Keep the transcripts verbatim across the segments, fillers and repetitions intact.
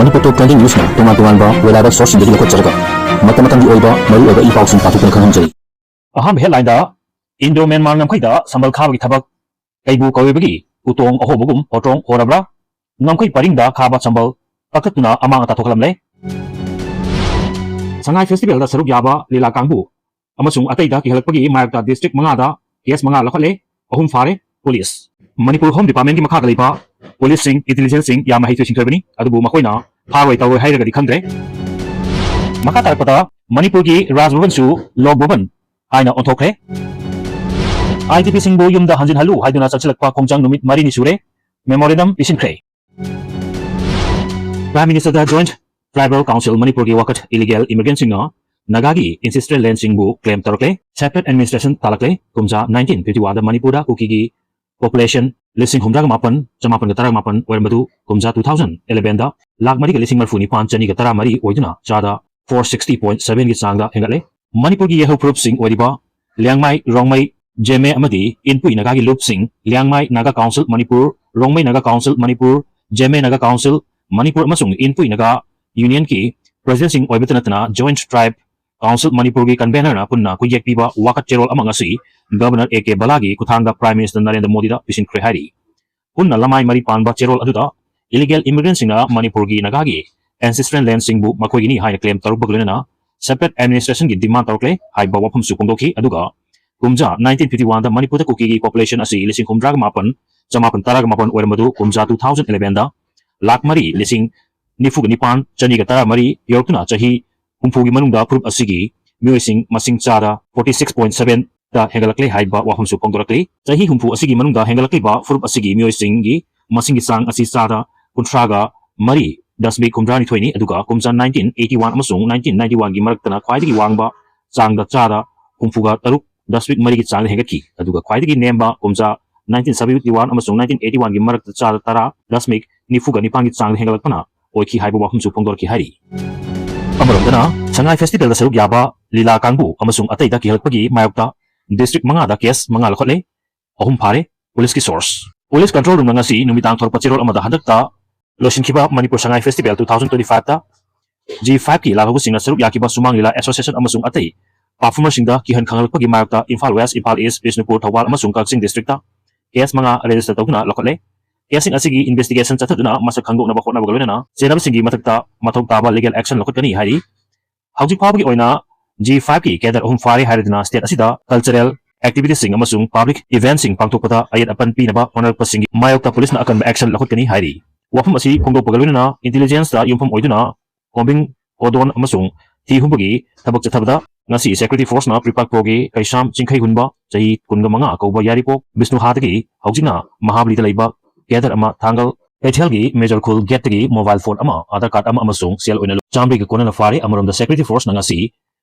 ꯃꯅꯤꯄꯨꯔ ꯇꯣꯞ twenty ꯅ꯭ꯌꯨꯁꯅ ꯇꯣꯉꯥꯟ ꯇꯣꯉꯥꯟꯕ reliable ꯁꯣꯔꯁꯁꯤꯡꯗꯒꯤ ꯂꯧꯈꯠꯆꯔꯒ ꯃꯇꯝ ꯃꯇꯝꯒꯤ ꯑꯣꯏꯕ ꯃꯔꯨꯑꯣꯏꯕ ꯏ ꯄꯥꯎꯁꯤꯡ ꯄꯥꯊꯣꯛꯇꯨꯅ ꯈꯪꯍꯟꯖꯔꯤ꯫ ꯑꯍꯥꯟꯕ ꯍꯦꯗꯂꯥꯏꯟꯗ, ꯏꯟꯗꯣ ꯃ꯭ꯌꯥꯟꯃꯥꯔ ꯉꯝꯈꯩꯗ ꯁꯝꯕꯜ ꯈꯥꯕꯒꯤ ꯊꯕꯛ ꯀꯩꯕꯨ ꯀꯧꯔꯤꯕꯒꯤ ꯎꯇꯣꯡ ꯑꯍꯣꯕꯒꯨꯝ ꯍꯣꯇ꯭ꯔꯣꯡ ꯍꯣꯔꯕ꯭ꯔꯥ? ꯉꯝꯈꯩ ꯄꯔꯤꯡꯗ ꯈꯥꯕ ꯁꯝꯕꯜ ꯀꯛꯊꯠꯇꯨꯅ ꯑꯃꯥꯡ ꯑꯇꯥ ꯊꯣꯛꯍꯜꯂꯝꯂꯦ꯫ ꯁꯉꯥꯏ ꯐꯦꯁꯇꯤꯚꯦꯜꯗ ꯁꯔꯨꯛ ꯌꯥꯕ ꯂꯤꯂꯥ ꯀꯥꯡꯕꯨ ꯑꯃꯁꯨꯡ ꯑꯇꯩꯗ ꯀꯤꯍꯜꯂꯛꯄꯒꯤ ꯃꯥꯌꯣꯛꯇ ꯗꯤꯁꯇ꯭ꯔꯤꯛ ꯃꯉꯥꯗ ꯀꯦꯁ ꯃꯉꯥ ꯂꯧꯈꯠꯂꯦ, ꯑꯍꯨꯝ ꯐꯥꯔꯦ꯫ ꯄꯨꯂꯤꯁ, ꯃꯅꯤꯄꯨꯔ ꯍꯣꯝ ꯗꯤꯄꯥꯔꯠꯃꯦꯟꯒꯤ ꯃꯈꯥꯗ ꯂꯩꯕ ꯄꯨꯂꯤꯁꯁꯤꯡ, ꯏꯟꯇꯦꯂꯤꯖꯦꯟꯁꯁꯤꯡ ꯌꯥꯝꯅ ꯍꯩꯊꯣꯏ ꯁꯤꯡꯊꯣꯏꯕꯅꯤ, ꯑꯗꯨꯕꯨ ꯃꯈꯣꯏꯅ ꯐꯥꯔꯣꯏ ꯇꯧꯔꯣꯏ ꯍꯥꯏꯔꯒꯗꯤ ꯈꯪꯗ꯭ꯔꯦ꯫ ꯃꯈꯥ ꯇꯥꯔꯛꯄꯗ, ꯃꯅꯤꯄꯨꯔꯒꯤ ꯔꯥꯖ ꯚꯕꯟꯁꯨ ꯂꯣꯛ ꯚꯕꯟ ꯍꯥꯏꯅ ꯑꯣꯟꯊꯣꯛꯈ꯭ꯔꯦ꯫ ꯑꯥꯏ ꯗꯤ ꯄꯤꯁꯤꯡꯕꯨ ꯌꯨꯝꯗ ꯍꯟꯖꯤꯟꯍꯜꯂꯨ ꯍꯥꯏꯗꯨꯅ ꯆꯠꯁꯤꯜꯂꯛꯄ ꯈꯣꯡꯖꯪ ꯅꯨꯃꯤꯠ ꯃꯔꯤꯅꯤ ꯁꯨꯔꯦ꯫ ꯃꯦꯃꯣꯔꯦꯟꯗꯝ ꯄꯤꯁꯤꯟꯈ꯭ꯔꯦ꯫ Prime Minister ꯗ Joint Tribal Council ꯃꯅꯤꯄꯨꯔꯒꯤ ꯋꯥꯀꯠ ꯏꯂꯤꯒꯦꯜ ꯏꯃꯤꯒ꯭ꯔꯦꯟꯠꯁꯤꯡꯅ ꯅꯥꯒꯥꯒꯤ ꯑꯦꯟꯁꯦꯁꯇ꯭ꯔꯦꯜ ꯂꯦꯟꯁꯤꯡꯕꯨ ꯀ꯭ꯂꯦꯝ ꯇꯧꯔꯛꯂꯦ꯫ ꯁꯦꯄꯔꯦꯠ ꯑꯦꯗꯃꯤꯅꯤꯁꯇ꯭ꯔꯦꯁꯟ ꯇꯥꯂꯛꯂꯦ꯫ ꯀꯨꯝꯖꯥ ꯅꯥꯏꯟꯇꯤꯟ ꯐꯤꯐꯇꯤ ꯋꯥꯟꯗ ꯃꯅꯤꯄꯨꯔꯗ ꯀꯨꯀꯤꯒꯤ ꯄꯣꯄꯨꯂꯦꯁꯟ ꯂꯤꯁꯤꯡ ꯍꯨꯝꯗ꯭ꯔꯥꯒ ꯃꯥꯄꯟ ꯆꯃꯥꯄꯟꯒ ꯇꯔꯥꯃꯥꯄꯟ ꯑꯣꯏꯔꯝꯕꯗꯨ ꯀꯨꯝꯖꯥ ꯇꯨ ꯊꯥꯎꯖꯟ ꯑꯦꯂꯦꯚꯦꯟꯗ ꯂꯥꯈ ꯃꯔꯤꯒ ꯂꯤꯁꯤꯡ ꯃꯔꯤꯐꯨ ꯅꯤꯄꯥꯟ ꯆꯅꯤꯒ ꯇꯔꯥꯃꯔꯤ ꯑꯣꯏꯗꯨꯅ ꯆꯥꯗ ꯐꯣꯔ ꯁꯤꯛꯁꯇꯤ ꯄꯣꯏꯟꯠ ꯁꯚꯦꯟꯒꯤ ꯆꯥꯡꯗ ꯍꯦꯟꯒꯠꯂꯦ꯫ ꯃꯅꯤꯄꯨꯔꯒꯤ ꯌꯦꯜꯍꯧ ꯐꯨꯔꯨꯞꯁꯤꯡ ꯑꯣꯏꯔꯤꯕ ꯂꯤꯌꯥꯡꯃꯥꯏ, ꯔꯣꯡꯃꯩ, ꯖꯦꯃꯦ ꯑꯃꯗꯤ ꯏꯟꯄꯨꯏ ꯅꯥꯒꯥꯒꯤ ꯂꯨꯞꯁꯤꯡ, Liangmai Naga council Manipur, Rongmei Naga council Manipur, Zeme Naga council Manipur ꯑꯃꯁꯨꯡ ꯏꯟꯄꯨꯏ ꯅꯥꯒꯥ ꯌꯨꯅꯤꯌꯟꯒꯤ ꯄ꯭ꯔꯁꯤꯗꯦꯟꯠꯁꯤꯡ ꯑꯣꯏꯕꯇ ꯅꯠꯇꯅ Joint Tribe Council ꯃꯅꯤꯄꯨꯔꯒꯤ ꯀꯟꯚꯦꯅꯔꯅ ꯄꯨꯟꯅ ꯈꯨꯌꯦꯛ ꯄꯤꯕ ꯋꯥꯀꯠ ꯆꯦꯔꯣꯜ ꯑꯃ ꯉꯁꯤ ꯒꯕꯔꯅꯔ ꯑꯦ ꯀꯦ ꯕꯂꯥꯒꯤ ꯈꯨꯠꯊꯥꯡꯗ ꯄ꯭ꯔꯥꯏꯝ ꯃꯤꯅꯤꯁꯇꯔ ꯅꯔꯦꯟꯗ꯭ꯔ ꯃꯣꯗꯤꯗ ꯄꯤꯁꯤꯟꯈ꯭ꯔꯦ ꯍꯥꯏꯔꯤ꯫ ꯄꯨꯟꯅ ꯂꯃꯥꯏ ꯃꯔꯤ ꯄꯥꯟꯕ ꯆꯦꯔꯣꯜ ꯑꯗꯨꯗ ꯏꯂꯤꯒꯦꯜ ꯏꯃꯤꯒ꯭ꯔꯦꯟꯠꯁꯤꯡꯅ ꯃꯅꯤꯄꯨꯔꯒꯤ ꯅꯥꯒꯥꯒꯤ ꯑꯦꯟꯁꯦꯁꯇ꯭ꯔꯦꯜ ꯂꯦꯟꯁꯤꯡꯕꯨ ꯃꯈꯣꯏꯒꯤꯅꯤ ꯍꯥꯏꯅ ꯀ꯭ꯂꯦꯝ ꯇꯧꯔꯛꯄꯒ ꯂꯣꯏꯅꯅ ꯁꯦꯄꯔꯦꯠ ꯑꯦꯗꯃꯤꯅꯤꯁꯇ꯭ꯔꯦꯁꯟꯒꯤ ꯗꯤꯃꯥꯟ ꯇꯧꯔꯛꯂꯦ ꯍꯥꯏꯕ ꯋꯥꯐꯝꯁꯨ ꯐꯣꯡꯗꯣꯛꯈꯤ꯫ ꯑꯗꯨꯒ ꯀꯨꯝꯖꯥ ꯅꯥꯏꯟꯇꯤꯟ ꯐꯤꯐꯇꯤ ꯋꯥꯟꯗ ꯃꯅꯤꯄꯨꯔꯗ ꯀꯨꯀꯤꯒꯤ ꯄꯣꯄꯨꯂꯦꯁꯟ ꯑꯁꯤ ꯂꯤꯁꯤꯡ ꯍꯨꯝꯗ꯭ꯔꯥꯒ ꯃꯥꯄꯟ ꯆꯃꯥꯄꯟ ꯇꯔꯥꯒ ꯃꯥꯄꯟ ꯑꯣꯏꯔꯝꯕꯗꯨ ꯀꯨꯝꯖꯥ ꯇꯨ ꯊꯥꯎꯖꯟ ꯑꯦꯂꯦꯚꯦꯟꯗ ꯂꯥꯈ ꯃꯔꯤ ꯂꯤꯁꯤꯡ ꯅꯤꯐꯨꯒ ꯅꯤꯄꯥꯟ ꯆꯅꯤꯒ ꯇꯔꯥꯃꯔꯤ ꯌꯧꯔꯛꯇꯨꯅ ꯆꯍꯤ ꯍꯨꯝꯐꯨꯒꯤ ꯃꯅꯨꯡꯗ ꯐꯨꯔꯨꯞ ꯑꯁꯤꯒꯤ ꯃꯤꯑꯣꯏꯁꯤꯡ ꯃꯁꯤꯡ ꯆꯥꯗ ꯐꯣꯔꯇꯤ ꯁꯤꯛꯁ ꯄꯣꯏꯟꯠ ꯁꯚꯦꯟꯗ ꯍꯦꯟꯒꯠꯂꯛꯂꯦ ꯍꯥꯏꯕ ꯋꯥꯐꯝꯁꯨ ꯐꯣꯡꯗꯣꯔꯛꯂꯤ꯫ ꯆꯍꯤ ꯍꯨꯝꯐꯨ ꯑꯁꯤꯒꯤ ꯃꯅꯨꯡꯗ ꯍꯦꯟꯒꯠꯂꯛꯂꯤꯕ ꯐꯨꯔꯨꯞ ꯑꯁꯤꯒꯤ ꯃꯤꯑꯣꯏꯁꯤꯡꯒꯤ ꯃꯁꯤꯡꯒꯤ ꯆꯥꯡ ꯑꯁꯤ ꯆꯥꯗ ꯀꯨꯟꯊ꯭ꯔꯥꯒ ꯃꯔꯤ ꯗꯁꯃꯤꯛ ꯍꯨꯝꯗ꯭ꯔꯥꯅꯤꯊꯣꯏꯅꯤ, ꯑꯗꯨꯒ ꯀꯨꯝꯖꯥ ꯅꯥꯏꯟꯇꯤꯟ ꯑꯩꯠꯇꯤ ꯋꯥꯟ ꯑꯃꯁꯨꯡ ꯅꯥꯏꯟꯇꯤꯟ ꯅꯥꯏꯟꯇꯤ ꯋꯥꯟꯒꯤ ꯃꯔꯛꯇꯅ ꯈ꯭ꯋꯥꯏꯗꯒꯤ ꯋꯥꯡꯕ ꯆꯥꯡꯗ ꯆꯥꯗ ꯍꯨꯝꯐꯨꯒ ꯇꯔꯨꯛ ꯗꯁꯃꯤꯛ ꯃꯔꯤꯒꯤ ꯆꯥꯡꯗ ꯍꯦꯟꯒꯠꯈꯤ, ꯑꯗꯨꯒ ꯈ꯭ꯋꯥꯏꯗꯒꯤ ꯅꯦꯝꯕ ꯀꯨꯝꯖꯥ ꯅꯥꯏꯟꯇꯤꯟ ꯁꯚꯦꯟꯇꯤ ꯋꯥꯟ ꯑꯃꯁꯨꯡ ꯅꯥꯏꯟꯇꯤꯟ ꯑꯩꯠꯇꯤ ꯋꯥꯟꯒꯤ ꯃꯔꯛꯇ ꯆꯥꯗ ꯇꯔꯥ ꯗꯁꯃꯤꯛ ꯅꯤꯐꯨꯒ ꯅꯤꯄꯥꯟꯒꯤ ꯆꯥꯡꯗ ꯍꯦꯟꯒꯠꯂꯛꯄꯅ ꯑꯣꯏꯈꯤ ꯍꯥꯏꯕ ꯋꯥꯐꯝꯁꯨ ꯐꯣꯡꯗꯣꯔꯛꯈꯤ ꯍꯥꯏꯔꯤ꯫ ꯑꯃꯔꯣꯝꯗꯅ, ꯁꯉꯥꯏ ꯐꯦꯁꯇꯤꯚꯦꯜꯗ ꯁꯔꯨꯛ ꯌꯥꯕ ꯂꯤꯂꯥ ꯀꯥꯡꯕꯨ ꯑꯃꯁꯨꯡ ꯑꯇꯩꯗ ꯀꯤꯍꯜꯂꯛꯄꯒꯤ ꯃꯥꯌꯣꯛꯇ ꯗꯤꯁꯇ꯭ꯔꯤꯛ ꯃꯉꯥꯗ ꯀꯦꯁ ꯃꯉꯥ ꯂꯧꯈꯠꯂꯦ, ꯑꯍꯨꯝ ꯐꯥꯔꯦ꯫ ꯄꯨꯂꯤꯁꯀꯤ ꯁꯣꯔꯁ, ꯄꯨꯂꯤꯁ ꯀꯟꯇ꯭ꯔꯣꯜ ꯔꯨꯝꯅ ꯉꯁꯤ ꯅꯨꯃꯤꯗꯥꯡ ꯊꯣꯔꯛꯄ ꯆꯦꯔꯣꯜ ꯑꯃꯗ ꯍꯟꯗꯛꯇ ꯂꯣꯏꯁꯤꯟꯈꯤꯕ Manipur Sangai festival two thousand twenty five ꯇ G five ꯀꯤ ꯂꯥꯛꯍꯧꯕꯁꯤꯡꯅ ꯁꯔꯨꯛ ꯌꯥꯈꯤꯕ ꯁꯨꯃꯥꯡ ꯂꯤꯂꯥ ꯑꯦꯁꯣꯁꯤꯌꯦꯁꯟ ꯑꯃꯁꯨꯡ ꯑꯇꯩ performerꯁꯤꯡꯗ ꯀꯤꯍꯟ ꯈꯪꯍꯜꯂꯛꯄꯒꯤ ꯃꯥꯌꯣꯛꯇ ꯏꯝꯐꯥꯜ ꯋꯦꯁ, ꯏꯝꯐꯥꯜ ꯏꯁ, ꯕꯤꯁꯅꯨꯄꯨꯔ, ꯊꯧꯕꯥꯜ ꯑꯃꯁꯨꯡ ꯀꯛꯆꯤꯡ ꯗꯤꯁꯇ꯭ꯔꯤꯛꯇ ꯀꯦꯁ ꯃꯉꯥ ꯔꯦꯖꯤꯁꯇꯔ ꯇꯧꯗꯨꯅ ꯂꯧꯈꯠꯂꯦ꯫ ꯀꯦꯁꯁꯤꯡ ꯑꯁꯤꯒꯤ ꯏꯟꯚꯦꯁꯇꯤꯒꯦꯁꯟ ꯆꯠꯊꯗꯨꯅ ꯃꯁꯛ ꯈꯪꯗꯣꯛꯅꯕ ꯍꯣꯠꯅꯕꯒ ꯂꯣꯏꯅꯅ ꯆꯦꯟꯅꯕꯁꯤꯡꯒꯤ ꯃꯊꯛꯇ ꯃꯊꯧ ꯇꯥꯕ ꯂꯤꯒꯦꯜ ꯑꯦꯛꯁꯟ ꯂꯧꯈꯠꯀꯅꯤ ꯍꯥꯏꯔꯤ꯫ ꯍꯧꯖꯤꯛ ꯐꯥꯎꯕꯒꯤ ꯑꯣꯏꯅ G five ꯀꯤ ꯀꯦꯗꯔ ꯑꯍꯨꯝ ꯐꯥꯔꯦ ꯍꯥꯏꯔꯗꯨꯅ ꯁ꯭ꯇꯦꯠ ꯑꯁꯤꯗ ꯀꯜꯆꯔꯦꯜ ꯑꯦꯛꯇꯤꯚꯤꯇꯤꯁꯤꯡ ꯑꯃꯁꯨꯡ ꯄꯕ꯭ꯂꯤꯛ ꯏꯚꯦꯟꯠꯁꯤꯡ ꯄꯥꯡꯊꯣꯛꯄꯗ ꯑꯌꯦꯠ ꯑꯄꯟ ꯄꯤꯅꯕ ꯍꯣꯠꯅꯔꯛꯄꯁꯤꯡꯒꯤ ꯃꯥꯌꯣꯛꯇ ꯄꯨꯂꯤꯁꯅ ꯑꯀꯟꯕ ꯑꯦꯛꯁꯟ ꯂꯧꯈꯠꯀꯅꯤ ꯍꯥꯏꯔꯤ꯫ ꯋꯥꯐꯝ ꯑꯁꯤ ꯐꯣꯡꯗꯣꯛꯄꯒ ꯂꯣꯏꯅꯅ ꯏꯟꯇꯦꯂꯤꯖꯦꯟꯁꯇ ꯌꯨꯝꯐꯝ ꯑꯣꯏꯗꯨꯅ ꯀꯣꯝꯕꯤꯡ, ꯀꯣꯗꯣꯟ ꯑꯃꯁꯨꯡ ꯊꯤ ꯍꯨꯝꯕꯒꯤ ꯊꯕꯛ ꯆꯠꯊꯕꯗ ꯉꯁꯤ ꯁꯦꯀ꯭ꯌꯨꯔꯤꯇꯤ ꯐꯣꯔꯁꯅ ꯄ꯭ꯔꯤꯄꯥꯛ ꯄ꯭ꯔꯣꯒꯤ ꯀꯩꯁꯥꯝ ꯆꯤꯡꯈꯩ ꯍꯨꯟꯕ ꯆꯍꯤ ꯀꯨꯟꯒ ꯃꯉꯥ ꯀꯧꯕ ꯌꯥꯏꯔꯤꯄꯣꯛ ꯕꯤꯁꯅꯨꯍꯥꯗꯒꯤ ꯍꯧꯖꯤꯛꯅ ꯃꯍꯥꯕꯂꯤꯗ ꯂꯩꯕ ꯀꯦꯗꯔ ꯑꯃ ꯊꯥꯡꯒꯜ ꯀꯩꯊꯦꯜꯒꯤ ꯃꯦꯖꯔ ꯈꯨꯜ ꯒꯦꯠꯇꯒꯤ ꯃꯣꯕꯥꯏꯜ ꯐꯣꯟ ꯑꯃ, ꯑꯥꯙꯥꯔ ꯀꯥꯔꯗ ꯑꯃ ꯑꯃꯁꯨꯡ ꯁꯦꯜ ꯑꯣꯏꯅ ꯂꯨꯄꯥ ꯆꯥꯝꯃꯔꯤꯒ ꯀꯣꯟꯅꯅ ꯐꯥꯔꯦ꯫ ꯑꯃꯔꯣꯝꯗ ꯁꯦꯀ꯭ꯌꯨꯔꯤꯇꯤ ꯐꯣꯔꯁꯅ ꯉꯁꯤ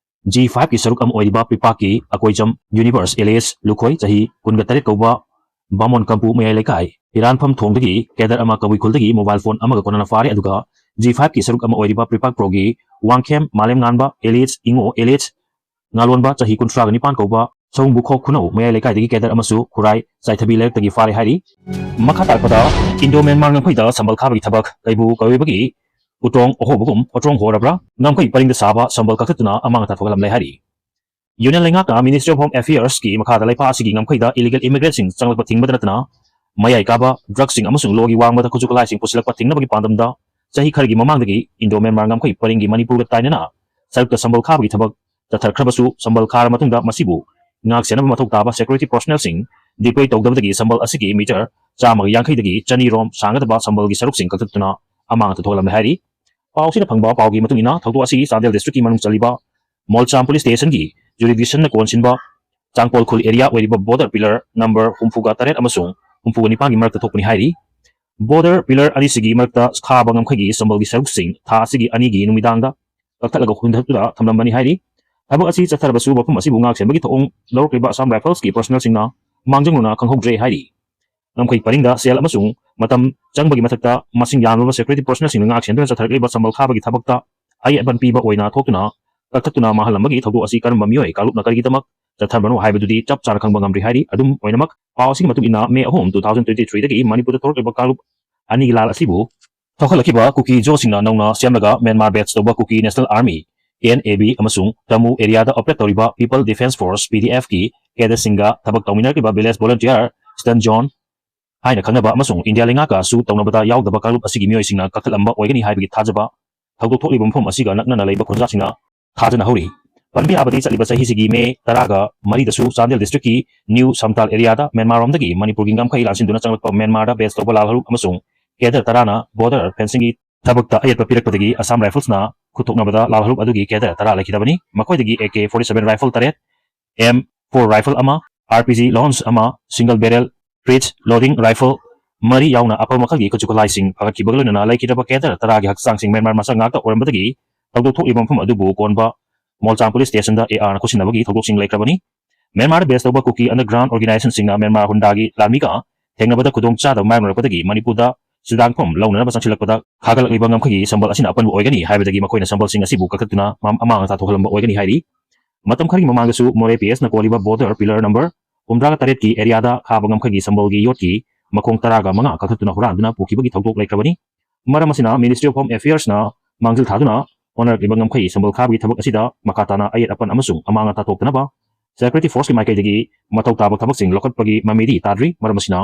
G five ꯀꯤ ꯁꯔꯨꯛ ꯑꯃ ꯑꯣꯏꯔꯤꯕ ꯄ꯭ꯔꯤꯄꯥꯛꯀꯤ ꯑꯀꯣꯏꯖꯝ ꯌꯨꯅꯤꯚꯔꯁ ꯑꯦꯂꯤꯌꯁ ꯂꯨꯈꯣꯏ ꯆꯍꯤ ꯀꯨꯟꯒ ꯇꯔꯦꯠ ꯀꯧꯕ ꯕꯥꯃꯣꯟ ꯀꯝꯄꯨ ꯃꯌꯥꯏ ꯂꯩꯀꯥꯏ ꯍꯤꯔꯥꯟꯐꯝ ꯊꯣꯡꯗꯒꯤ ꯀꯦꯗꯔ ꯑꯃ ꯀꯕꯨꯏ ꯈꯨꯜꯗꯒꯤ ꯃꯣꯕꯥꯏꯜ ꯐꯣꯟ ꯑꯃꯒ ꯀꯣꯟꯅꯅ ꯐꯥꯔꯦ꯫ ꯑꯗꯨꯒ G five ꯀꯤ ꯁꯔꯨꯛ ꯑꯃ ꯑꯣꯏꯔꯤꯕ ꯄ꯭ꯔꯤꯄꯥꯛ ꯄ꯭ꯔꯣꯒꯤ ꯋꯥꯡꯈꯦꯝ ꯃꯥꯂꯦꯝ ꯉꯥꯟꯕ ꯑꯦꯂꯤꯌꯁ ꯏꯉꯣ ꯑꯦꯂꯤꯌꯁ ꯉꯥꯂꯣꯟꯕ ꯆꯍꯤ ꯀꯨꯟꯊ꯭ꯔꯥꯒ ꯅꯤꯄꯥꯟ ꯀꯧꯕ ꯁꯑꯣꯝꯕꯨꯈꯣꯛ ꯈꯨꯅꯧ ꯃꯌꯥꯏ ꯂꯩꯀꯥꯏꯗꯒꯤ ꯀꯦꯗꯔ ꯑꯃꯁꯨ ꯈꯨꯔꯥꯏ ꯆꯥꯏꯊꯕꯤ ꯂꯩꯔꯛꯇꯒꯤ ꯐꯥꯔꯦ ꯍꯥꯏꯔꯤ꯫ ꯃꯈꯥ ꯇꯥꯔꯛꯄꯗ ꯏꯟꯗꯣ ꯃ꯭ꯌꯥꯟꯃꯥꯔ ꯉꯝꯈꯩꯗ ꯁꯝꯕꯜ ꯈꯥꯕꯒꯤ ꯊꯕꯛ ꯀꯩꯕꯨ ꯀꯋꯦꯕꯒꯤ ꯎꯇ꯭ꯔꯣꯡ ꯑꯍꯣꯕꯒꯨꯝ ꯍꯣꯇ꯭ꯔꯣꯡ ꯍꯣꯔꯕ꯭ꯔꯥ ꯉꯝꯈꯩ ꯄꯔꯤꯡꯗ ꯁꯥꯕ ꯁꯝꯕꯜ ꯀꯛꯊꯠꯇꯨꯅ ꯑꯃꯥꯡ ꯑꯇꯥ ꯊꯣꯛꯍꯜꯂꯝꯂꯦ ꯍꯥꯏꯔꯤ꯫ ꯌꯨꯅꯤꯌꯟ ꯂꯩꯉꯥꯛꯅ Ministry of Home Affairs ꯀꯤ ꯃꯈꯥꯗ ꯂꯩꯄꯥꯛ ꯑꯁꯤꯒꯤ ꯉꯝꯈꯩꯗ ꯏꯂꯤꯒꯦꯜ ꯏꯃꯤꯒ꯭ꯔꯦꯟꯠꯁꯤꯡ ꯆꯪꯂꯛꯄ ꯊꯤꯡꯕꯗ ꯅꯠꯇꯅ ꯃꯌꯥꯏ ꯀꯥꯕ ꯗ꯭ꯔꯒꯁꯤꯡ ꯑꯃꯁꯨꯡ ꯂꯣꯒꯤ ꯋꯥꯡꯃꯗ ꯈꯨꯠꯁꯨ ꯈꯨꯠꯂꯥꯏꯁꯤꯡ ꯄꯨꯁꯤꯜꯂꯛꯄ ꯊꯤꯡꯅꯕꯒꯤ ꯄꯥꯟꯗꯝꯗ ꯆꯍꯤ ꯈꯔꯒꯤ ꯃꯃꯥꯡꯗꯒꯤ ꯏꯟꯗꯣ ꯃ꯭ꯌꯥꯟꯃꯥꯔ ꯉꯝꯈꯩ ꯄꯔꯤꯡꯒꯤ ꯃꯅꯤꯄꯨꯔꯒ ꯇꯥꯏꯅꯅ ꯁꯔꯨꯛꯇ ꯁꯝꯕꯜ ꯈꯥꯕꯒꯤ ꯊꯕꯛ ꯆꯠꯊꯔꯛꯈ꯭ꯔꯕꯁꯨ, ꯁꯝꯕꯜ ꯈꯥꯔ ꯃꯇꯨꯡꯗ ꯃꯁꯤꯕꯨ ꯉꯥꯛ ꯁꯦꯟꯅꯕ ꯃꯊꯧ ꯇꯥꯕ ꯁꯦꯀ꯭ꯌꯨꯔꯤꯇꯤ ꯄꯔꯁꯣꯅꯦꯜꯁꯤꯡ ꯗꯤꯄ꯭ꯂꯣꯏ ꯇꯧꯗꯕꯗꯒꯤ ꯁꯝꯕꯜ ꯑꯁꯤꯒꯤ ꯃꯤꯇꯔ ꯆꯥꯝꯃꯒ ꯌꯥꯡꯈꯩꯗꯒꯤ ꯆꯅꯤ ꯔꯣꯝ ꯁꯥꯡꯒꯗꯕ ꯁꯝꯕꯜꯒꯤ ꯁꯔꯨꯛꯁꯤꯡ ꯀꯛꯊꯠꯇꯨꯅ ꯑꯃꯥꯡ ꯑꯇꯥ ꯊꯣꯛꯍꯜꯂꯝꯂꯦ ꯍꯥꯏꯔꯤ꯫ ꯄꯥꯎ ꯑꯁꯤꯅ ꯐꯪꯕ ꯄꯥꯎꯒꯤ ꯃꯇꯨꯡ ꯏꯟꯅ, ꯊꯧꯗꯣꯛ ꯑꯁꯤ ꯆꯥꯟꯗꯦꯜ ꯗꯤꯁꯇ꯭ꯔꯤꯛꯀꯤ ꯃꯅꯨꯡ ꯆꯜꯂꯤꯕ ꯃꯣꯜꯆꯥꯝ ꯄꯨꯂꯤꯁ ꯁ꯭ꯇꯦꯁꯟꯒꯤ ꯖꯨꯔꯤꯗꯤꯛꯁꯟꯅ ꯀꯣꯟꯁꯤꯟꯕ ꯆꯥꯡꯄꯣꯜ ꯈꯨꯜ ꯑꯦꯔꯤꯌꯥ ꯑꯣꯏꯔꯤꯕ ꯕꯣꯔꯗꯔ ꯄꯤꯂꯔ ꯅꯝꯕꯔ ꯍꯨꯝꯐꯨꯒ ꯇꯔꯦꯠ ꯑꯃꯁꯨꯡ ꯍꯨꯝꯐꯨꯒ ꯅꯤꯄꯥꯟꯒꯤ ꯃꯔꯛꯇ ꯊꯣꯛꯄꯅꯤ ꯍꯥꯏꯔꯤ꯫ ꯕꯣꯔꯗꯔ ꯄꯤꯂꯔ ꯑꯅꯤꯁꯤꯒꯤ ꯃꯔꯛꯇ ꯈꯥꯕ ꯉꯝꯈꯩꯒꯤ ꯁꯝꯕꯜꯒꯤ ꯁꯔꯨꯛꯁꯤꯡ ꯊꯥ ꯑꯁꯤꯒꯤ ꯑꯅꯤꯒꯤ ꯅꯨꯃꯤꯗꯥꯡꯗ ꯀꯛꯊꯠꯂꯒ ꯍꯨꯟꯗꯣꯛꯇꯨꯅ ꯊꯝꯂꯝꯕꯅꯤ ꯍꯥꯏꯔꯤ꯫ ꯊꯕꯛ ꯑꯁꯤ ꯆꯠꯊꯔꯕꯁꯨ ꯃꯐꯝ ꯑꯁꯤꯕꯨ ꯉꯥꯛ ꯁꯦꯟꯕꯒꯤ ꯊꯧꯑꯣꯡ ꯂꯧꯔꯛꯂꯤꯕ ꯑꯁꯥꯝ ꯔꯥꯏꯐꯜꯁꯀꯤ ꯄꯔꯁꯣꯅꯦꯜꯁꯤꯡꯅ ꯃꯥꯡꯖꯧꯅꯅ ꯈꯪꯍꯧꯗ꯭ꯔꯦ ꯍꯥꯏꯔꯤ꯫ ꯉꯝꯈꯩ ꯄꯔꯤꯡꯗ ꯁꯦꯜ ꯑꯃꯁꯨꯡ ꯃꯇꯝ ꯆꯪꯕꯒꯤ ꯃꯊꯛꯇ ꯃꯁꯤꯡ ꯌꯥꯝꯂꯕ ꯁꯦꯀ꯭ꯌꯨꯔꯤꯇꯤ ꯄꯔꯁꯣꯅꯦꯜꯁꯤꯡꯅ ꯉꯥꯛ ꯁꯦꯟꯗꯨꯅ ꯆꯠꯊꯔꯛꯂꯤꯕ ꯁꯝꯕꯜ ꯈꯥꯕꯒꯤ ꯊꯕꯛꯇ ꯑꯌꯦꯠ ꯑꯄꯟ ꯄꯤꯕ ꯑꯣꯏꯅ ꯊꯣꯛꯇꯨꯅ ꯀꯛꯊꯠꯇꯨꯅ ꯃꯥꯡꯍꯜꯂꯝꯕꯒꯤ ꯊꯧꯗꯣꯛ ꯑꯁꯤ ꯀꯔꯝꯕ ꯃꯤꯑꯣꯏ ꯀꯥꯡꯂꯨꯞꯅ ꯀꯔꯤꯒꯤꯗꯃꯛ ꯆꯠꯊꯔꯝꯕꯅꯣ ꯍꯥꯏꯕꯗꯨꯗꯤ ꯆꯞ ꯆꯥꯅ ꯈꯪꯕ ꯉꯝꯗ꯭ꯔꯤ ꯍꯥꯏꯔꯤ꯫ ꯑꯗꯨꯝ ꯑꯣꯏꯅꯃꯛ, ꯄꯥꯎ ꯑꯁꯤꯒꯤ ꯃꯇꯨꯡ ꯏꯟꯅ, ꯃꯦ ꯑꯍꯨꯝ, two thousand twenty three ꯗꯒꯤ ꯃꯅꯤꯄꯨꯔꯗ ꯊꯣꯛꯂꯛꯂꯤꯕ ꯀꯥꯡꯂꯨꯞ ꯑꯅꯤꯒꯤ ꯂꯥꯜ ꯑꯁꯤꯕꯨ ꯊꯣꯛꯍꯜꯂꯛꯈꯤꯕ ꯀꯨꯀꯤ ꯖꯣꯁꯤꯡꯅ ꯅꯧꯅ ꯁꯦꯝꯂꯒ ꯃ꯭ꯌꯥꯟꯃꯥꯔ ꯕꯦꯖ ꯇꯧꯕ Kuki national army, K N A B, ꯑꯃꯁꯨꯡ ꯇꯃꯨ ꯑꯦꯔꯤꯌꯥꯗ ꯑꯣꯄꯔꯦꯠ ꯇꯧꯔꯤꯕ people defence force, P D ꯑꯦꯐꯀꯤ ꯀꯦꯗꯔꯁꯤꯡꯒ ꯊꯕꯛ ꯇꯧꯃꯤꯟꯅꯔꯛꯂꯤꯕ ꯚꯤꯂꯦꯖ ꯚꯣꯂꯨꯟꯇꯤꯌꯔ ꯁ꯭ꯇꯟ ꯖꯣꯟ ꯍꯥꯏꯅ ꯈꯪꯅꯕ ꯑꯃꯁꯨꯡ ꯏꯟꯗꯤꯌꯥ ꯂꯩꯉꯥꯛꯀꯁꯨ ꯇꯧꯅꯕꯗ ꯌꯥꯎꯗꯕ ꯀꯥꯡꯂꯨꯞ ꯑꯁꯤꯒꯤ ꯃꯤꯑꯣꯏꯁꯤꯡꯅ ꯀꯛꯊꯠꯂꯝꯕ ꯑꯣꯏꯒꯅꯤ ꯍꯥꯏꯕꯒꯤ ꯊꯥꯖꯕ ꯊꯧꯗꯣꯛ ꯊꯣꯛꯂꯤꯕ ꯃꯐꯝ ꯑꯁꯤꯒ ꯅꯛꯅꯅ ꯂꯩꯕ ꯈꯨꯟꯖꯥꯁꯤꯡꯅ ꯊꯥꯖꯅ ꯍꯧꯔꯤ꯫ ꯄꯟꯕ ꯌꯥꯕꯗꯤ ꯆꯠꯂꯤꯕ ꯆꯍꯤꯁꯤꯒꯤ ꯃꯦ ꯇꯔꯥꯒ ꯃꯔꯤꯗꯁꯨ ꯆꯥꯟꯗꯦꯜ ꯗꯤꯁꯇ꯭ꯔꯤꯛꯀꯤ ꯅ꯭ꯌꯨ ꯁꯝꯇꯥꯜ ꯑꯦꯔꯤꯌꯥꯗ ꯃ꯭ꯌꯥꯟꯃꯥꯔꯔꯣꯝꯗꯒꯤ ꯃꯅꯤꯄꯨꯔꯒꯤ ꯉꯝꯈꯩ ꯂꯥꯟꯁꯤꯟꯗꯨꯅ ꯆꯪꯂꯛꯄ ꯃ꯭ꯌꯥꯟꯃꯥꯔꯗ ꯕꯦꯖ ꯇꯧꯕ ꯂꯥꯜ ꯍꯔꯨꯞ ꯑꯃꯁꯨꯡ ꯀꯦꯗꯔ ꯇꯔꯥꯅ ꯕꯣꯔꯗꯔ ꯐꯦꯟꯁꯤꯡꯒꯤ ꯊꯕꯛꯇ ꯑꯌꯦꯠꯄ ꯄꯤꯔꯛꯄꯗꯒꯤ ꯑꯁꯥꯝ ꯔꯥꯏꯐꯜꯁꯅ ꯈꯨꯠꯊꯣꯛꯅꯕꯗ ꯂꯥꯜ ꯍꯔꯨꯞ ꯑꯗꯨꯒꯤ ꯀꯦꯗꯔ ꯇꯔꯥ ꯂꯩꯈꯤꯗꯕꯅꯤ꯫ ꯃꯈꯣꯏꯗꯒꯤ A K forty seven rifle ꯇꯔꯦꯠ, ꯑꯦꯝ ꯐꯣꯔ ꯔꯥꯏꯐꯜ ꯑꯃ, ꯑꯥꯔ ꯄꯤ ꯖꯤ ꯂꯣꯟꯁ ꯑꯃ, ꯁꯤꯡꯒꯜ ꯕꯦꯔꯦꯜ ꯔꯤꯆ ꯂꯣꯗꯤꯡ ꯔꯥꯏꯐꯜ ꯃꯔꯤ ꯌꯥꯎꯅ ꯑꯐꯕ ꯃꯈꯜꯒꯤ ꯈꯨꯠꯁꯨ ꯈꯨꯠꯂꯥꯏꯁꯤꯡ ꯐꯒꯠꯈꯤꯕꯒ ꯂꯣꯏꯅꯅ ꯂꯩꯈꯤꯗ꯭ꯔꯕ ꯀꯦꯗꯔ ꯇꯔꯥꯒꯤ ꯍꯛꯆꯥꯡꯁꯤꯡ ꯃ꯭ꯌꯥꯟꯃꯥꯔ ꯃꯁꯛ ꯉꯥꯛꯇ ꯑꯣꯏꯔꯝꯕꯗꯒꯤ ꯊꯧꯗꯣꯛ ꯊꯣꯛꯂꯤꯕ ꯃꯐꯝ ꯑꯗꯨꯕꯨ ꯀꯣꯟꯕ ꯃꯣꯜꯆꯥꯡ ꯄꯨꯂꯤꯁ ꯁ꯭ꯇꯦꯁꯟꯗ ꯑꯦ ꯑꯥꯔꯅ ꯈꯨꯠꯁꯤꯟꯅꯕꯒꯤ ꯊꯧꯗꯣꯛꯁꯤꯡ ꯂꯩꯈ꯭ꯔꯕꯅꯤ꯫ ꯃ꯭ꯌꯥꯟꯃꯥꯔꯗ ꯕꯦꯖ ꯇꯧꯕ ꯀꯨꯀꯤ ꯑꯟꯗꯔꯒ꯭ꯔꯥꯎꯟ ꯑꯣꯔꯒꯅꯥꯏꯖꯦꯁꯟꯁꯤꯡꯅ ꯃ꯭ꯌꯥꯟꯃꯥꯔ ꯍꯨꯟꯗꯥꯒꯤ ꯂꯥꯟꯃꯤꯒ ꯊꯦꯡꯅꯕꯗ ꯈꯨꯗꯣꯡ ꯆꯥꯗꯕ ꯃꯥꯌꯣꯛꯅꯔꯛꯄꯗꯒꯤ ꯃꯅꯤꯄꯨꯔꯗ ꯁꯨꯗꯥꯡꯐꯝ ꯂꯧꯅꯅꯕ ꯆꯪꯁꯤꯜꯂꯛꯄꯗ ꯈꯥꯒꯠꯂꯛꯂꯤꯕ ꯉꯝꯈꯩꯒꯤ ꯁꯝꯕꯜ ꯑꯁꯤꯅ ꯑꯄꯟꯕ ꯑꯣꯏꯒꯅꯤ ꯍꯥꯏꯕꯗꯒꯤ ꯃꯈꯣꯏꯅ ꯁꯝꯕꯜꯁꯤꯡ ꯑꯁꯤꯕꯨ ꯀꯛꯊꯠꯇꯨꯅ ꯃꯥ-, ꯑꯃꯥꯡ ꯑꯇꯥ ꯊꯣꯛꯍꯜꯂꯝꯕ ꯑꯣꯏꯒꯅꯤ ꯍꯥꯏꯔꯤ꯫ ꯃꯇꯝ ꯈꯔꯒꯤ ꯃꯃꯥꯡꯗꯁꯨ ꯃꯣꯔꯦ ꯄꯤ ꯑꯦꯁꯅ ꯀꯣꯜꯂꯤꯕ ꯕꯣꯔꯗꯔ ꯄꯤꯂꯔ ꯅꯝꯕꯔ ꯍꯨꯝꯗ꯭ꯔꯥꯒ ꯇꯔꯦꯠꯀꯤ ꯑꯦꯔꯤꯌꯥꯗ ꯈꯥꯕ ꯉꯝꯈꯩꯒꯤ ꯁꯝꯕꯜꯒꯤ ꯌꯣꯠꯀꯤ ꯃꯈꯣꯡ ꯇꯔꯥꯒ ꯃꯉꯥ ꯀꯛꯊꯠꯇꯨꯅ ꯍꯨꯔꯥꯟꯗꯨꯅ ꯄꯨꯈꯤꯕꯒꯤ ꯊꯧꯗꯣꯛ ꯂꯩꯈ꯭ꯔꯕꯅꯤ꯫ ꯃꯔꯝ ꯑꯁꯤꯅ Ministry of Home Affairsꯅ ꯃꯥꯡꯖꯤꯜ ꯊꯥꯗꯨꯅ ꯍꯣꯠꯅꯔꯛꯂꯤꯕ ꯉꯝꯈꯩ ꯁꯝꯕꯜ ꯈꯥꯕꯒꯤ ꯊꯕꯛ ꯑꯁꯤꯗ ꯃꯈꯥ ꯇꯥꯅ ꯑꯌꯦꯠ ꯑꯄꯟ ꯑꯃꯁꯨꯡ ꯑꯃꯥꯡ ꯑꯇꯥ ꯊꯣꯛꯇꯅꯕ ꯁꯦꯀ꯭ꯌꯨꯔꯤꯇꯤ ꯐꯣꯔꯁꯀꯤ ꯃꯥꯏꯀꯩꯗꯒꯤ ꯃꯊꯧ ꯇꯥꯕ ꯊꯕꯛꯁꯤꯡ ꯂꯧꯈꯠꯄꯒꯤ ꯃꯃꯤꯗꯤ ꯇꯥꯗ꯭ꯔꯤ꯫ ꯃꯔꯝ ꯑꯁꯤꯅ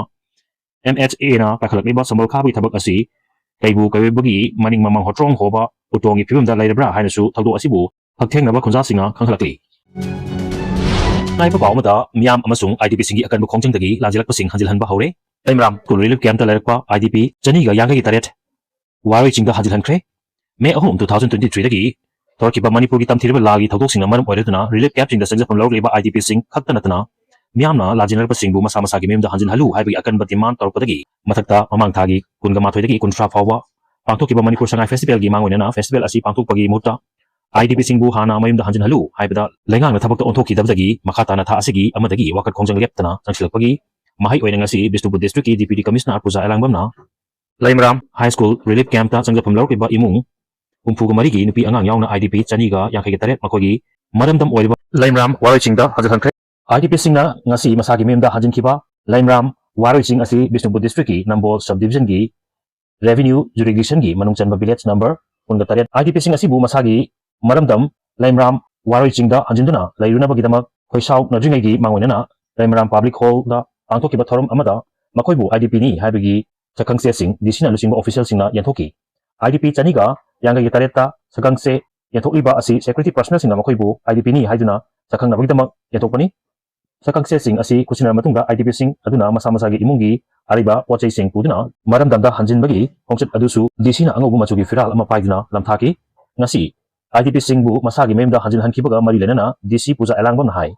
ꯑꯦꯝ ꯑꯦꯆ ꯑꯦꯅ ꯄꯥꯏꯈꯠꯂꯛꯂꯤꯕ ꯁꯝꯕꯜ ꯈꯥꯕꯒꯤ ꯊꯕꯛ ꯑꯁꯤ ꯀꯩꯕꯨ ꯀꯩꯑꯣꯏꯕꯒꯤ ꯃꯅꯤꯡ ꯃꯃꯥꯡ ꯍꯣꯇ꯭ꯔꯣꯡ ꯍꯣꯕ ꯎꯇꯣꯡꯒꯤ ꯐꯤꯕꯝꯗ ꯂꯩꯔꯕ꯭ꯔꯥ ꯍꯥꯏꯅꯁꯨ ꯊꯧꯗꯣꯛ ꯑꯁꯤꯕꯨ ꯍꯛꯊꯦꯡꯅꯕ ꯈꯨꯟꯖꯥꯁꯤꯡꯅ ꯈꯪꯍꯜꯂꯛꯂꯤ꯫ ꯉꯥꯏꯕ ꯄꯥꯎ ꯑꯃꯗ ꯃꯤꯌꯥꯝ ꯑꯃꯁꯨꯡ ꯑꯥꯏ ꯗꯤ ꯄꯤꯁꯤꯡꯒꯤ ꯑꯀꯟꯕ ꯈꯣꯡꯖꯪꯗꯒꯤ ꯂꯥꯟꯖꯦꯜꯂꯛꯄꯁꯤꯡ ꯍꯟꯖꯤꯜꯍꯟꯕ ꯍꯧꯔꯦ꯫ ꯂꯩꯃꯔꯥꯝ ꯁ꯭ꯀꯨꯜ ꯔꯤꯂꯤꯐ ꯀꯦꯝꯞꯇ ꯂꯩꯔꯛꯄ ꯑꯥꯏ ꯗꯤ ꯄꯤ ꯆꯅꯤꯒ ꯌꯥꯡꯈꯩꯒꯤ ꯇꯔꯦꯠ ꯋꯥꯔꯣꯏ ꯆꯤꯡꯗ ꯍꯟꯖꯤꯜꯍꯟꯈ꯭ꯔꯦ꯫ ꯃꯦ ꯑꯍꯨꯝ, two thousand twenty threeꯗꯒꯤ ꯊꯣꯔꯛꯈꯤꯕ ꯃꯅꯤꯄꯨꯔꯒꯤ ꯇꯝꯊꯤꯔꯕ ꯂꯥꯜꯒꯤ ꯊꯧꯗꯣꯛꯁꯤꯡꯅ ꯃꯔꯝ ꯑꯣꯏꯔꯗꯨꯅ ꯔꯤꯂꯤꯐ ꯀꯦꯝꯞꯁꯤꯡꯗ ꯆꯪꯖꯐꯝ ꯂꯧꯔꯛꯂꯤꯕ ꯑꯥꯏ ꯗꯤ ꯄꯤꯁꯤꯡ ꯈꯛꯇ ꯅꯠꯇꯅ ꯃꯤꯌꯥꯝꯅ ꯂꯥꯟꯖꯦꯟꯅꯔꯛꯄꯁꯤꯡꯕꯨ ꯃꯁꯥ ꯃꯁꯥꯒꯤ ꯃꯌꯨꯝꯗ ꯍꯟꯖꯤꯜꯍꯜꯂꯨ ꯍꯥꯏꯕꯒꯤ ꯑꯀꯟꯕ ꯗꯤꯃꯥꯟ ꯇꯧꯔꯛꯄꯗꯒꯤ ꯃꯊꯛꯇ ꯃꯃꯥꯡ ꯊꯥꯒꯤ ꯀꯨꯟꯒ ꯃꯥꯊꯣꯏꯗꯒꯤ ꯀꯨꯟꯊ꯭ꯔꯥ ꯐꯥꯎꯕ ꯄꯥꯡꯊꯣꯛꯈꯤꯕ ꯃꯅꯤꯄꯨꯔ ꯁꯉꯥꯏ ꯐꯦꯁꯇꯤꯚꯦꯜꯒꯤ ꯃꯥꯡꯑꯣꯏꯅꯅ ꯐꯦꯁꯇꯤꯚꯦꯜ ꯑꯁꯤ ꯄꯥꯡꯊꯣꯛꯄꯒꯤ ꯃꯍꯨꯠꯇ ꯑꯥꯏ ꯗꯤ ꯄꯤꯁꯤꯡꯕꯨ ꯍꯥꯟꯅ ꯃꯌꯨꯝꯗ ꯍꯟꯖꯤꯜꯍꯜꯂꯨ ꯍꯥꯏꯕꯗ ꯂꯩꯉꯥꯛꯅ ꯊꯕꯛꯇ ꯑꯣꯟꯊꯣꯛꯈꯤꯗꯕꯗꯒꯤ ꯃꯈꯥ ꯇꯥꯅ ꯊꯥ ꯑꯁꯤꯒꯤ ꯑꯃꯗꯒꯤ ꯋꯥꯀꯠ ꯈꯣꯡꯖꯪ ꯂꯦꯞꯇꯅ ꯆꯪꯁꯤꯜꯂꯛꯄꯒꯤ ꯃꯍꯩ ꯑꯣꯏꯅ ꯉꯁꯤ ꯕꯤꯁꯅꯨꯄꯨꯔ ꯗꯤꯁꯇ꯭ꯔꯤꯛꯀꯤ ꯗꯤꯄ꯭ꯌꯨꯇꯤ ꯀꯃꯤꯁꯅꯔ ꯄꯨꯖꯥ ꯑꯦꯂꯥꯡꯕꯝꯅ ꯂꯩꯃꯔꯥꯝ ꯍꯥꯏ ꯁ꯭ꯀꯨꯜ ꯔꯤꯂꯤꯐ ꯀꯦꯝꯞꯇ ꯆꯪꯖꯐꯝ ꯂꯧꯔꯛꯂꯤꯕ ꯏꯃꯨꯡ ꯍꯨꯝꯐꯨꯒ ꯃꯔꯤꯒꯤ ꯅꯨꯄꯤ ꯑꯉꯥꯡ ꯌꯥꯎꯅ ꯑꯥꯏ ꯗꯤ ꯄꯤ ꯆꯅꯤꯒ ꯌꯥꯡꯈꯩꯒ ꯇꯔꯦꯠ ꯃꯈꯣꯏꯒꯤ ꯃꯔꯝꯗꯝ ꯑꯣꯏꯔꯤꯕ ꯂꯩꯃꯔꯥꯝ ꯋꯥꯔꯣꯏ ꯆꯤꯡꯗ ꯍꯟꯖꯤꯜꯍꯟꯈ꯭ꯔꯦ꯫ ꯑꯥꯏ ꯗꯤ ꯄꯤꯁꯤꯡꯅ ꯉꯁꯤ ꯃꯁꯥꯒꯤ ꯃꯌꯨꯝꯗ ꯍꯟꯖꯤꯟꯈꯤꯕ ꯂꯩꯃꯔꯥꯝ ꯋꯥꯔꯣꯏ ꯆꯤꯡ ꯑꯁꯤ ꯕꯤꯁꯅꯨꯄꯨꯔ ꯗꯤꯁꯇ꯭ꯔꯤꯛꯀꯤ ꯅꯝꯕꯣꯜ ꯁꯕ ꯗꯤꯕꯤꯖꯟꯒꯤ revenue jurisdictionꯒꯤ ꯃꯅꯨꯡ ꯆꯟꯕ village number ꯀꯨꯟꯒ ꯇꯔꯦꯠ IDPꯁꯤꯡ ꯑꯁꯤꯕꯨ ꯃꯁꯥꯒꯤ ꯃꯔꯝꯗꯝ ꯂꯩꯃꯔꯥꯝ ꯋꯥꯔꯣꯏ ꯆꯤꯡꯗ ꯍꯟꯖꯤꯟꯗꯨꯅ ꯂꯩꯔꯨꯅꯕꯒꯤꯗꯃꯛ ꯈꯣꯏꯁꯥꯎꯅꯗ꯭ꯔꯤꯉꯩꯒꯤ ꯃꯥꯡꯑꯣꯏꯅꯅ ꯂꯩꯃꯔꯥꯝ public hallꯗ ꯄꯥꯡꯊꯣꯛꯈꯤꯕ ꯊꯧꯔꯝ ꯑꯃꯗ ꯃꯈꯣꯏꯕꯨ IDPꯅꯤ ꯍꯥꯏꯕꯒꯤ ꯁꯛꯈꯪꯆꯦꯁꯤꯡ DCꯅ ꯂꯨꯆꯤꯡꯕ officialꯁꯤꯡꯅ ꯌꯦꯟꯊꯣꯛꯈꯤ꯫ IDP ꯆꯅꯤꯒ ꯌꯥꯡꯈꯩꯒ ꯇꯔꯦꯠꯇ ꯁꯛꯈꯪꯆꯦ ꯌꯦꯟꯊꯣꯛꯂꯤꯕ ꯑꯁꯤ security personnelꯁꯤꯡꯅ ꯃꯈꯣꯏꯕꯨ IDPꯅꯤ ꯍꯥꯏꯗꯨꯅ ꯁꯛꯈꯪꯅꯕꯒꯤꯗꯃꯛ ꯌꯦꯟꯊꯣꯛꯄꯅꯤ꯫ ꯁꯛꯈꯪꯆꯦꯁꯤꯡ ꯑꯁꯤ ꯈꯨꯠꯁꯤꯟꯅꯔꯕ ꯃꯇꯨꯡꯗ IDPꯁꯤꯡ ꯑꯗꯨꯅ ꯃꯁꯥ ꯃꯁꯥꯒꯤ ꯏꯃꯨꯡꯒꯤ ꯑꯔꯩꯕ ꯄꯣꯠ ꯆꯩꯁꯤꯡ ꯄꯨꯗꯨꯅ ꯃꯔꯝꯗꯝꯗ ꯍꯟꯖꯤꯟꯕꯒꯤ ꯈꯣꯡꯆꯠ ꯑꯗꯨꯁꯨ DCꯅ ꯑꯉꯧꯕ ꯃꯆꯨꯒꯤ ꯐꯤꯔꯥꯜ ꯑꯃ ꯄꯥꯏꯗꯨꯅ ꯂꯝꯊꯥꯈꯤ꯫ ꯉꯁꯤ IDPꯁꯤꯡꯕꯨ ꯃꯁꯥꯒꯤ ꯃꯌꯨꯝꯗ ꯍꯟꯖꯤꯟꯍꯟꯈꯤꯕꯒ ꯃꯔꯤ ꯂꯩꯅꯅ DC ꯄꯨꯖꯥ ꯑꯦꯂꯥꯡꯕꯝꯅ ꯍꯥꯏ,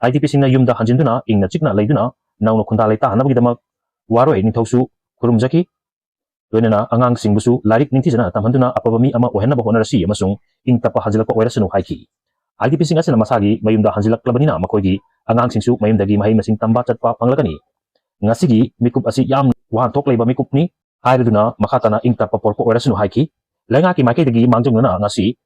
IDPꯁꯤꯡꯅ ꯌꯨꯝꯗ ꯍꯟꯖꯤꯟꯗꯨꯅ ꯏꯪꯅ ꯆꯤꯛꯅ ꯂꯩꯗꯨꯅ ꯅꯧꯅ ꯈꯨꯟꯗꯥ ꯂꯩꯇꯥꯍꯟꯅꯕꯒꯤꯗꯃꯛ ꯋꯥꯔꯣꯏ ꯅꯤꯡꯊꯧꯁꯨ ꯈꯨꯔꯨꯝꯖꯈꯤ꯫ ꯂꯣꯏꯅꯅ ꯑꯉꯥꯡꯁꯤꯡꯕꯨꯁꯨ ꯂꯥꯏꯔꯤꯛ ꯅꯤꯡꯊꯤꯖꯅ ꯇꯝꯍꯟꯗꯨꯅ ꯑꯐꯕ ꯃꯤ ꯑꯃ ꯑꯣꯏꯍꯟꯅꯕ ꯍꯣꯠꯅꯔꯁꯤ ꯑꯃꯁꯨꯡ ꯏꯪ ꯇꯞꯄ ꯍꯟꯖꯤꯜꯂꯛꯄ ꯑꯣꯏꯔꯁꯅꯨ ꯍꯥꯏꯈꯤ꯫ IDPꯁꯤꯡ ꯑꯁꯤꯅ ꯃꯁꯥꯒꯤ ꯃꯌꯨꯝꯗ ꯍꯟꯖꯤꯜꯂꯛꯂꯕꯅꯤꯅ ꯃꯈꯣꯏꯒꯤ ꯑꯉꯥꯡꯁꯤꯡꯁꯨ ꯃꯌꯨꯝꯗꯒꯤ ꯃꯍꯩ ꯃꯁꯤꯡ ꯇꯝꯕ ꯆꯠꯄ ꯐꯪꯂꯛꯀꯅꯤ꯫ ꯉꯁꯤꯒꯤ ꯃꯤꯀꯨꯞ ꯑꯁꯤ ꯌꯥꯝ ꯋꯥꯍꯟꯊꯣꯛ ꯂꯩꯕ ꯃꯤꯀꯨꯞꯅꯤ ꯍꯥꯏꯔꯗꯨꯅ ꯃꯈꯥ ꯇꯥꯅ ꯏꯪ ꯇꯞꯄ ꯄꯣꯔꯛꯄ ꯑꯣꯏꯔꯁꯅꯨ ꯍꯥꯏꯈꯤ꯫ ꯂꯩꯉꯥꯛꯀꯤ ꯃꯥꯏꯀꯩꯗꯒꯤ ꯃꯥꯡꯖꯧꯅꯅ ꯉꯁꯤ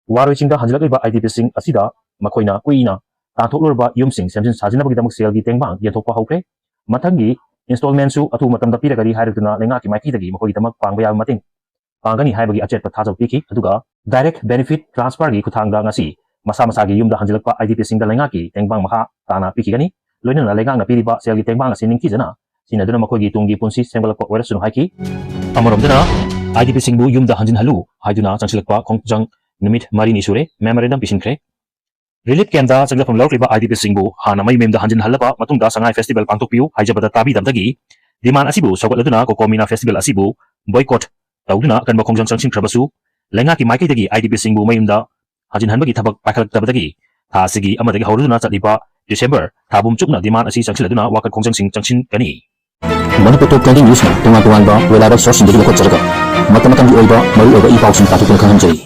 ꯋꯥꯔꯣꯏ ꯆꯤꯡꯗ ꯍꯟꯖꯤꯜꯂꯛꯂꯤꯕ IDPꯁꯤꯡ ꯑꯁꯤꯗ ꯃꯈꯣꯏꯅ ꯀꯨꯏꯅ ꯇꯥꯟꯊꯣꯛꯂꯨꯔꯕ ꯌꯨꯝꯁꯤꯡ ꯁꯦꯝꯖꯤꯟ ꯁꯥꯖꯤꯟꯅꯕꯒꯤꯗꯃꯛ ꯁꯦꯜꯒꯤ ꯇꯦꯡꯕꯥꯡ ꯌꯦꯟꯊꯣꯛꯄ ꯍꯧꯈ꯭ꯔꯦ꯫ ꯃꯊꯪꯒꯤ installmentꯁꯨ ꯑꯊꯨꯕ ꯃꯇꯝꯗ ꯄꯤꯔꯒꯅꯤ ꯍꯥꯏꯔꯗꯨꯅ ꯂꯩꯉꯥꯛꯀꯤ ꯃꯥꯏꯀꯩꯗꯒꯤ ꯃꯈꯣꯏꯒꯤꯗꯃꯛ ꯄꯥꯡꯕ ꯌꯥꯕ ꯃꯇꯦꯡ ꯄꯥꯡꯒꯅꯤ ꯍꯥꯏꯕꯒꯤ ꯑꯆꯦꯠꯄ ꯊꯥꯖꯕ ꯄꯤꯈꯤ꯫ ꯑꯗꯨꯒ direct benefit transferꯒꯤ ꯈꯨꯠꯊꯥꯡꯗ ꯉꯁꯤ ꯃꯁꯥ ꯃꯁꯥꯒꯤ ꯌꯨꯝꯗ ꯍꯟꯖꯤꯜꯂꯛꯄ IDPꯁꯤꯡꯗ ꯂꯩꯉꯥꯛꯀꯤ ꯇꯦꯡꯕꯥꯡ ꯃꯈꯥ ꯇꯥꯅ ꯄꯤꯈꯤꯒꯅꯤ꯫ ꯂꯣꯏꯅꯅ ꯂꯩꯉꯥꯛꯅ ꯄꯤꯔꯤꯕ ꯁꯦꯜꯒꯤ ꯇꯦꯡꯕꯥꯡ ꯑꯁꯤ ꯅꯤꯡꯊꯤꯖꯅ ꯁꯤꯖꯤꯟꯅꯗꯨꯅ ꯃꯈꯣꯏꯒꯤ ꯇꯨꯡꯒꯤ ꯄꯨꯟꯁꯤ ꯁꯦꯝꯒꯠꯂꯛꯄ ꯑꯣꯏꯔꯁꯅꯨ ꯍꯥꯏꯈꯤ꯫ ꯑꯃꯔꯣꯝꯗꯅ IDPꯁꯤꯡꯕꯨ ꯌꯨꯝꯗ ꯍꯟꯖꯤꯟꯍꯜꯂꯨ ꯍꯥꯏꯗꯨꯅ ꯆꯪꯁꯤꯜꯂꯛꯄ ꯈꯣꯡꯖꯪ ꯅꯨꯃꯤꯠ ꯃꯔꯤꯅꯤ ꯁꯨꯔꯦ꯫ Memorandum ꯄꯤꯁꯤꯟꯈ꯭ꯔꯦ꯫ Relief campꯇ ꯆꯪꯖꯐꯝ ꯂꯧꯔꯛꯂꯤꯕ IDPꯁꯤꯡꯕꯨ ꯍꯥꯟꯅ ꯃꯌꯨꯝ ꯃꯌꯨꯝꯗ ꯍꯟꯖꯤꯟꯍꯜꯂꯕ ꯃꯇꯨꯡꯗ ꯁꯉꯥꯏ festival ꯄꯥꯡꯊꯣꯛꯄꯤꯌꯨ ꯍꯥꯏꯖꯕꯗ ꯇꯥꯕꯤꯗꯕꯗꯒꯤ demand ꯑꯁꯤꯕꯨ ꯁꯧꯒꯠꯂꯗꯨꯅ COCOMIꯅ festival ꯑꯁꯤꯕꯨ boycott ꯇꯧꯗꯨꯅ ꯑꯀꯟꯕ ꯈꯣꯡꯖꯪ ꯆꯪꯁꯤꯟꯈ꯭ꯔꯕꯁꯨ ꯂꯩꯉꯥꯛꯀꯤ ꯃꯥꯏꯀꯩꯗꯒꯤ IDPꯁꯤꯡꯕꯨ ꯃꯌꯨꯝꯗ ꯍꯟꯖꯤꯟꯍꯟꯕꯒꯤ ꯊꯕꯛ ꯄꯥꯏꯈꯠꯂꯛꯇꯕꯗꯒꯤ ꯊꯥ ꯑꯁꯤꯒꯤ ꯑꯃꯗꯒꯤ ꯍꯧꯔꯗꯨꯅ ꯆꯠꯂꯤꯕ December ꯊꯥ ꯄꯨꯝ ꯆꯨꯞꯅ demand ꯑꯁꯤ ꯆꯪꯁꯤꯜꯂꯗꯨꯅ ꯋꯥꯀꯠ ꯈꯣꯡꯖꯪꯁꯤꯡ ꯆꯪꯁꯤꯟꯒꯅꯤ꯫ Manipur Top Trending Newsꯅ ꯇꯣꯉꯥꯟ ꯇꯣꯉꯥꯟꯕ reliable sourceꯁꯤꯡꯗꯒꯤ ꯂꯧꯈꯠꯆꯔꯒ ꯃꯇꯝ ꯃꯇꯝꯒꯤ ꯑꯣꯏꯕ ꯃꯔꯨꯑꯣꯏꯕ ꯏ ꯄꯥꯎꯁꯤꯡ ꯇꯥꯊꯣꯛꯇꯨꯅ ꯈꯪꯍꯟꯖꯔꯤ꯫